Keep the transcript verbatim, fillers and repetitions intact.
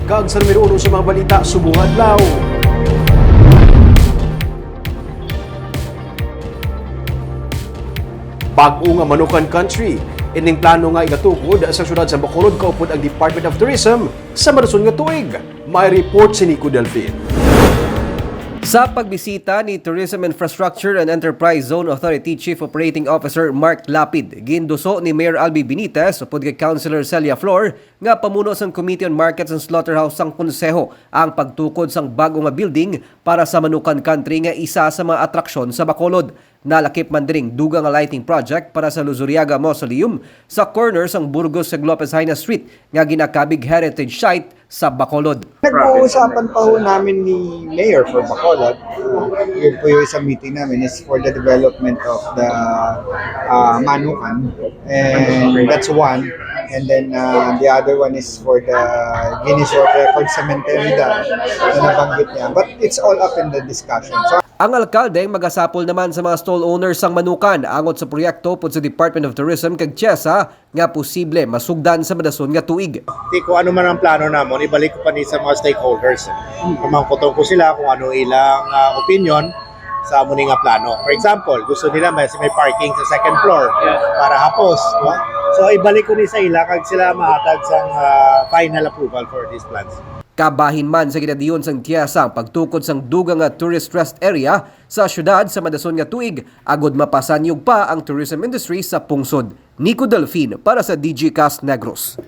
Kag sa numero uno sa mga balita subong adlaw. Bag-o nga Manukan Country, ining plano nga igatukod sa siyudad sa Bacolod kaupod ang Department of Tourism sa madason nga tuig. May report si Nico Delfin. Sa pagbisita ni Tourism Infrastructure and Enterprise Zone Authority Chief Operating Officer Mark Lapid, ginduso ni Mayor Albi Benitez upod kay Councilor Celia Flor nga pamuno sang Committee on Markets and Slaughterhouse sang Konseho ang pagtukod sang bag-o nga building para sa Manukan Country nga isa sa mga atraksyon sa Bacolod. Nalakip man diri ang dugang nga lighting project para sa Luzuriaga Mausoleum sa corner sang Burgos kag Lopez Jaena Street nga ginakabig heritage site sa Bacolod. Nag-uusapan pa ho namin ni Mayor for Bacolod. Uh, yun po yung isang meeting namin is for the development of the uh, Manukan. And that's one. And then uh, the other one is for the Guinness World Record Cemetery na, na nabanggit niya. But it's all up in the discussion. So, Ang alkalde magasapol naman sa mga stall owners sang Manukan angot sa proyekto upod sa Department of Tourism kag TIEZA nga posible masugdan sa madason nga tuig. Ti kung ano man ang plano namon, ibalik ko pa ni sa mga stakeholders. Pamangkuton ko sila kung ano ilang ah, opinion sa amo ni nga plano. For example, gusto nila may, may parking sa second floor para hapos, no? So ibalik ko ni sa ila kag sila mahatag sang ah, final approval for these plans. Kabahin man sa ginadiyon sang TIEZA ang pagtukod sang dugang nga tourist rest area sa syudad sa madason nga tuig agod mapasanyog pa ang tourism industry sa pungsod. Nico Delfin para sa D G Cast Negros.